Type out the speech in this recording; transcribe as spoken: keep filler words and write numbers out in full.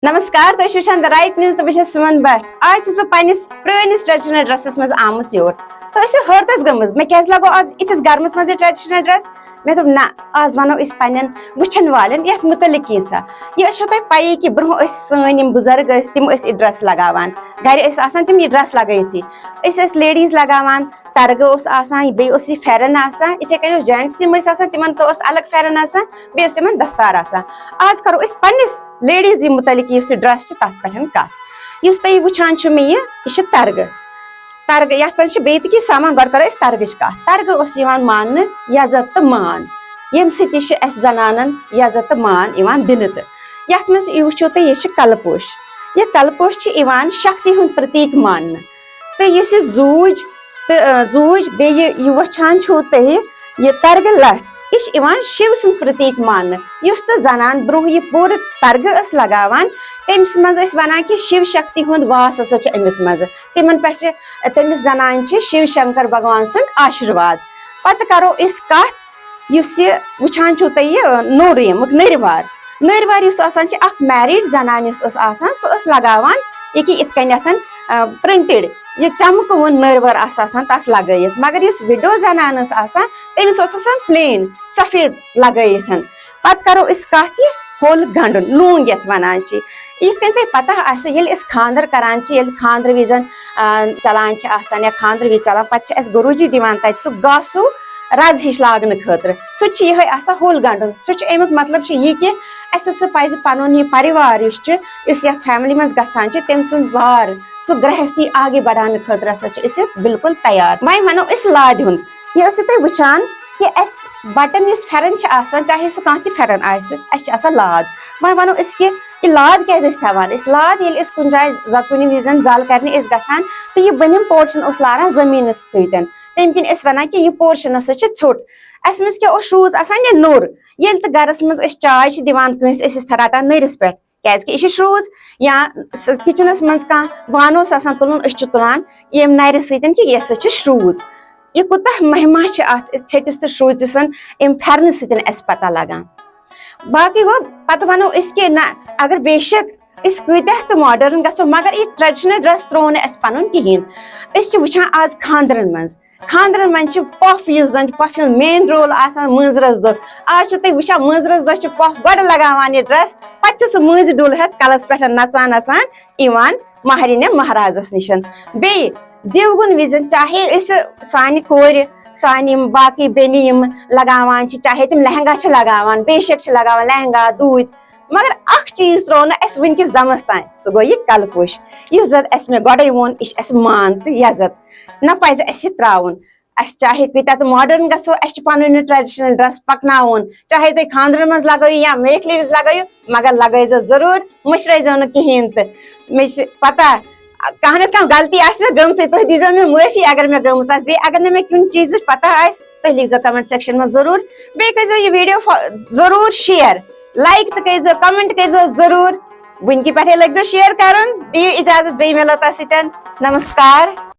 نمسکار، تُہۍ چھِو وٕچھان The Right News تہٕ بہٕ چھَس سُمن بٹ۔ آز چھَس بہٕ پننِس پرٲنِس ٹریڈیشنل ڈریسس منٛز آمٕژ یور۔ تہٕ أسۍ چھِ حٲرتس گٔمٕژ، مےٚ کیازِ لگوو آز یِتھِس گرمس منٛز یہِ ٹریڈیشنل ڈریس؟ مےٚ دوٚپ، نہ، آز ونو أسۍ پننٮ۪ن وٕچھن والٮ۪ن یتھ مُتعلق کینٛژھا۔ یہِ چھو تۄہہِ پَیی کہِ برونٛہہ ٲسۍ سٲنۍ یِم بُزرگ ٲسۍ، تِم ٲسۍ یہِ ڈریس لگاوان، گرِ ٲسۍ آسان تِم یہِ ڈریس لگٲیتھٕے۔ أسۍ ٲسۍ لیڈیز لگاوان، ترگہٕ اوس آسان، بیٚیہِ اوس یہِ پھٮ۪رن آسان، یِتھے کٔنۍ اوس جینٹس یِم ٲسۍ آسان، تِمن تہِ اوس الگ پھٮ۪رن آسان، بیٚیہِ اوس تِمن دستار آسان۔ آز کرو أسۍ پننِس لیڈیز یہِ مُتعلق یُس یہِ ڈریس چھِ، تتھ پٮ۪ٹھ کتھ۔ یُس تُہۍ وٕچھان چھِو مےٚ یہِ، یہِ چھِ ترگہٕ۔ ترگہٕ، یتھ منٛز چھِ بیٚیہِ تہِ کینٛہہ سامان، گۄڈٕ کرو أسۍ ترگٕچ کتھ۔ ترگہٕ اوس یِوان ماننہٕ یزت تہٕ مان، ییٚمہِ سۭتۍ یہِ چھِ اسہِ زنانن یزت تہٕ مان یِوان دِنہٕ۔ تہٕ یتھ منٛز یہِ وٕچھِو تُہۍ، یہِ چھِ کلہٕ پوش۔ یہِ کلہٕ پوش چھِ یِوان شکتی ہُنٛد پرتیٖک ماننہٕ۔ تہٕ یُس یہِ زوٗج تہٕ، آ، زوٗج بیٚیہِ یہِ وٕچھان چھِو تُہۍ، یہِ ترگہٕ لٹھ، یہِ چھِ یِوان شِو سُنٛد پرتیٖک ماننہٕ۔ یُس تہٕ زنان برونٛہہ یہِ پوٗرٕ ترگہٕ ٲس لگاوان، تٔمِس منٛز ٲسۍ ونان کہِ شِو شکتی ہُنٛد واس ہسا چھُ أمِس منٛز۔ تِمن پٮ۪ٹھ چھِ، تٔمِس زنانہِ چھِ شِو شنکر بھگوان سُنٛد آشیٖرواد۔ پتہٕ کرو أسۍ کتھ، یُس یہِ وٕچھان چھِو تُہۍ، یہِ نوٚر ییٚمیُک نٔرۍ وار، نٔرۍ وار یُس آسان چھِ، اکھ میریڈ زنان یُس ٲس آسان، سُہ ٲس لگاوان یہِ کہِ یِتھ کٔنٮ۪تھ، آ، پرنٹڈ، یہِ چمکہٕ وُن نٔرۍ وار آسہٕ آسان تس لگٲیِتھ، مگر یُس وِڈو زنان ٲس آسان، تٔمِس اوس آسان پلین سفید لگٲیِتھ۔ پتہٕ کرو أسۍ کتھ یہِ ہوٚل گنڈُن، لونگ یتھ ونان چھِ۔ یِتھ کٔنۍ تۄہہِ پتہ آسہِ، ییٚلہِ أسۍ خانٛدر کران چھِ، ییٚلہِ خانٛدرٕ وِزن، آ، چلان چھِ آسان یا خانٛدرٕ وِزِ چلان، پتہٕ چھِ اَسہِ گُروٗجی دِوان تَتہِ سُہ گاسوٗ رز ہِش لاگنہٕ خٲطرٕ۔ سُہ تہِ چھُ یِہوٚے آسان ہوٚل گنٛڈُن۔ سُہ چھُ، اَمیُک مطلب چھُ یہِ کہِ اَسہِ ہسا پَزِ پَنُن یہِ پریوار یُس چھُ، یُس یَتھ فیملی منٛز گژھان چھِ، تٔمۍ سُنٛد وار، سُہ گرہستی آگے بڑاونہٕ خٲطرٕ ہسا چھِ أسۍ یہِ بالکل تیار۔ وۄنۍ وَنو أسۍ لادِ ہُنٛد۔ یہِ ٲسِو تُہۍ وٕچھان کہِ اَسہِ بٹن یُس پھٮ۪رن چھِ آسان، چاہے سُہ کانٛہہ تہِ پھٮ۪رن آسہِ، اَسہِ چھِ آسان لاد۔ وۄنۍ وَنو أسۍ کہِ یہِ لاد کیازِ ٲسۍ تھاوان؟ أسۍ لاد ییٚلہِ أسۍ کُنہِ جایہِ زَ-، کُنہِ وِزِ زَل کرنہِ ٲسۍ گژھان، تہٕ یہِ بٔنِم پورشن اوس لاران زٔمیٖنَس سۭتۍ، تَمہِ کِنۍ ٲسۍ وَنان کہِ یہِ پورشن ہسا چھُ ژھوٚٹ۔ اَسہِ منٛز کیٛاہ اوس، شروٗژ آسان یا نوٚر؟ ییٚلہِ تہٕ گرَس منٛز أسۍ چاے چھِ دِوان کٲنٛسہِ، أسۍ ٲسۍ رَٹان نٔرِس پٮ۪ٹھ، کیازِ کہِ یہِ چھِ شروٗژ۔ یا سُہ کِچنَس منٛز کانٛہہ بانہٕ اوس آسان تُلُن، أسۍ چھِ تُلان ییٚمہِ نَرِ سۭتۍ کہِ یہِ ہسا چھِ شروٗژ۔ یہِ کوٗتاہ مہما چھِ اَتھ ژھیٚٹِس تہٕ شروٗژِس، اَمہِ پھٮ۪رنہٕ سۭتۍ اَسہِ پَتہ لَگان۔ باقٕے گوٚو، پَتہٕ وَنو أسۍ کہِ نہ، اگر بے شک أسۍ کۭتیٛاہ تہِ ماڈٲرٕن گژھو، مگر یہِ ٹریڈیشنل ڈریس ترٛوو نہٕ اَسہِ پَنُن کِہیٖنۍ۔ أسۍ چھِ وٕچھان آز خانٛدرَن منٛز، خانٛدرَن منٛز چھِ پۄپھ یُس زَن چھِ، پۄپھِ ہُنٛد مین رول آسان مٲنٛزِ رٲژ دۄہ۔ آز چھِو تُہۍ وٕچھان مٲنٛزِ رٲژ دۄہ چھِ پۄپھ گۄڈٕ لَگاوان یہِ ڈریس، پَتہٕ چھِ سُہ مٲنٛزِ ڈوٗلہٕ ہٮ۪تھ کَلَس پٮ۪ٹھ نَژان نَژان یِوان مہرِنہِ مہرازَس نِش۔ بیٚیہِ دِوگُن وِزِ، چاہے أسۍ سانہِ کورِ، سانہِ یِم باقٕے بیٚنہِ یِم لگاوان چھِ، چاہے تِم لہنگا چھِ لگاوان، بے شک چھِ لگاوان لہنگا، دوٗتۍ، مگر اکھ چیٖز ترٛوو نہٕ اَسہِ وٕنکِس دمس تام، سُہ گوٚو یہِ کلہٕ پوش، یُس زن اَسہِ مےٚ گۄڈے ووٚن، یہِ چھِ اَسہِ مان تہٕ یزت، نہ پزِ اَسہِ یہِ ترٛاوُن۔ اَسہِ چاہے کۭتیٛاہ تہِ ماڈٲرٕن گژھو، اَسہِ چھِ پنُن یہِ ٹریڈیشنل ڈریس پکناوُن، چاہے تُہۍ خانٛدرن منٛز لگٲیِو یا میکھلہِ وِزِ لگٲیِو، مگر لگٲیزیو ضروٗر، مٔشرٲیزیو نہٕ کِہیٖنۍ تہِ۔ مےٚ چھِ پتہ، کانٛہہ نتہٕ کانٛہہ غلطی آسہِ مےٚ گٔمژٕے، تُہۍ دیٖزیو مےٚ معٲفی اگر مےٚ گٔمٕژ آسہِ۔ بیٚیہِ اگر نہٕ مےٚ کُنہِ چیٖزٕچ پتہ آسہِ، تُہۍ لیکھزیو comment section منٛز ضروٗر۔ بیٚیہِ کٔرۍزیو یہِ video فا-، ضروٗر share، like تہِ کٔرۍزیو، comment کٔرۍزیو ضروٗر۔ وٕنکہِ پٮ۪ٹھے لٔگۍزیو share کرُن۔ دِیِو اجازت، بیٚیہِ مِلو تۄہہِ سۭتۍ۔ نمسکار۔